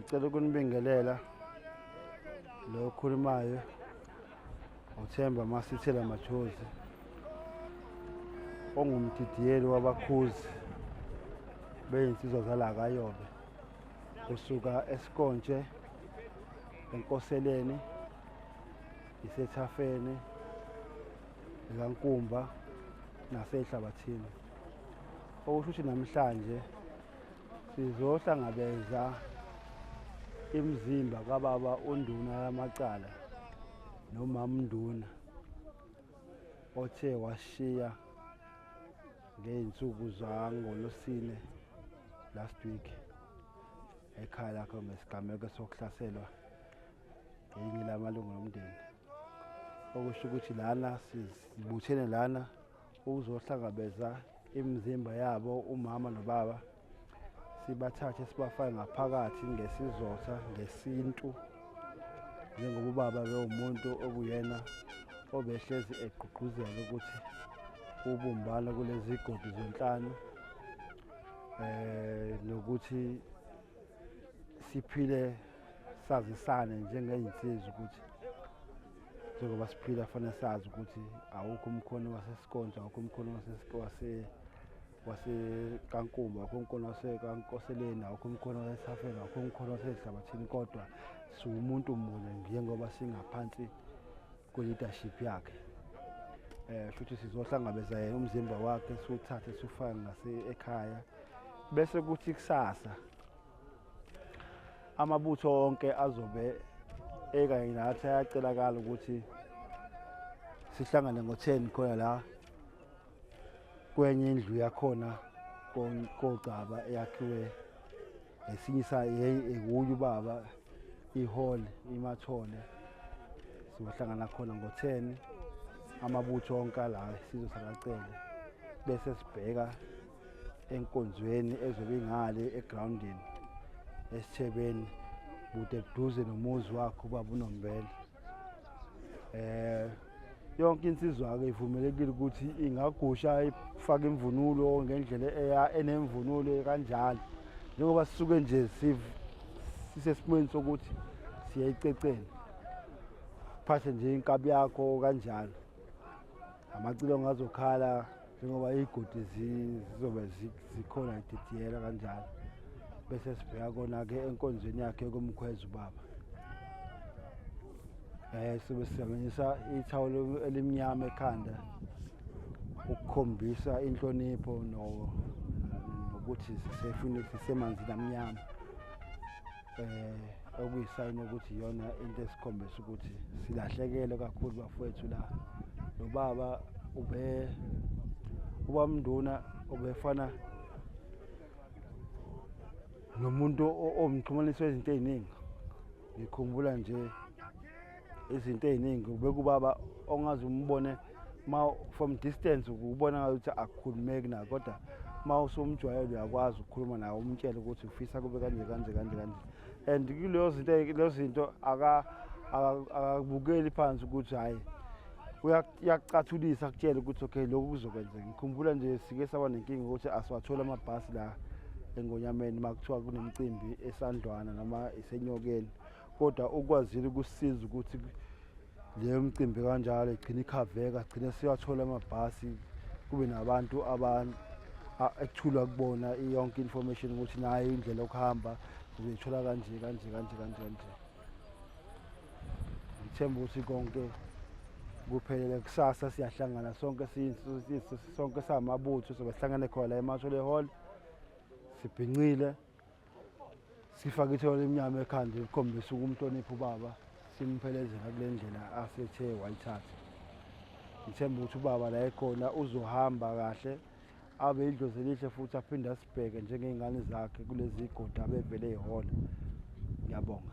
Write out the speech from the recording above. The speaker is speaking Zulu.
Ngicela ukunibingelela lo okhulumayo uThemba Masithela Majozi ongumdidiyeli wabakhuzi beyinsizwa zala kaYobe kusuka eSikontshe eNkoseleni isethafeni likaNkumba nasehlabathini. Okusho ukuthi namhlanje sizohlangabeza imizimba kababa uNduna yamacala nomama uNduna othe washiya ngey'nsuku zangolosine last week ekhaya lakhe ngesigameko sokuhlaselwa yinye lamalungu omndeni. Okusho ukuthi lana sibuthene lana ukuzohlangabeza imizimba yabo umama nobaba, sibathathe sibafake ngaphakathi ngesizotha ngesintu, njengoba ubaba bewumuntu okuyena obehlezi egqugquzela ukuthi ubumbano kulezi godi zonhlanu nokuthi siphile sazisane njengezinsizwa ukuthi njengoba siphila fanele sazi ukuthi awukho umkhono waseSikontshe, awukho umkhono waseKankumba, awukho umkhono waseKankoseleni, awukho umkhono waseThafeni, awukho umkhono waseHlabathini, kodwa siwumuntu munye njengoba singaphansi kwe-leadership yakhe. Futhi sizohlangabeza yena umzimba wakhe siwuthathe siwufake ngase ekhaya, bese kuthi kusasa amabutho onke azobe ekanye nathi ayacelakala ukuthi sihlangane ngo-10 khona la kwenye indlu yakhona koGcaba eyakhiwe esinye ekuye ubaba ihall iMathole. Sizohlangana khona ngo-10 amabutho onke ala isizwe sakaCele, bese sibheka enkonzweni ezobe ingale egroundini esithebeni bude buduze nomuzi wakhe ubaba uNombele. Yonke insizwa-ke ivumelekile ukuthi ingagusha ifake imvunulo ngendlela eya enemvunulo kanjalo, njengoba sisuke nje sisesimweni sokuthi siyayicecela, phathe nje inkabi yakho kanjalo, amacilongo azokhala njengoba iy'godi zizobe zikhona ididiyela kanjalo, bese sibheka kona-ke enkonzweni yakhe kumkhweza ubaba. Sobe sihlanganisa ithawulo elimnyama ekhanda ukukhombisa inhlonipho nokuthi sisefuna sisemanzini amnyama, okuyisayini ukuthi iyona into esikhombisa ukuthi silahlekelwe kakhulu bafowethu la. Lo baba ube ubamnduna ubefana nomuntu omxhumanisa izinto ey'ningi. Ngikhumbula nje izinto ey'ningi ubekubaba ongaze umbone ma from distance ukubona ukuthi akukhulumeki naye, kodwa ma usumjwayele uyakwazi ukukhuluma naye umtshele ukuthi ufisa kube kanje kanje kanje kanje. And kuleyo zinto lezo zinto akabukeli phansi ukuthi hhayi uyakucathulisa akutshele ukuthi okay lokhu kuzokwenzeka. Ngikhumbula nje sike saba nenkinga ukuthi asiwatholi amabhasi la eNgonyameni uma kuthiwa kunemicimbi eSandlwana noma iseNyokeni, kodwa ukwazile ukusisiza ukuthi leyo mcimbi kanjalo igcine ikhaveka, sigcine siyathola amabhasi, kube nabantu ekuthulwa kubona yonke information ukuthi nayo indlela yokuhamba uzoyithola kanje kanje kanje kanje kanje. Ngithemba ukuthi konke kuphelele. Kusasa siyahlangana sonke sonke samabutho sobe sihlangane khona la eMathole Hall, sibhincile sifake ithawula elimnyama ekhanda likhombisa ukumhlonipha ubaba, simphelezela kule ndlela asethe wayithatha. Ngithemba ukuthi ubaba la ekhona uzohamba kahle, abe idlozi elihle futhi aphinde asibheke njengey'ngane zakhe kulezi godi abevele ey'hola. Ngiyabonga.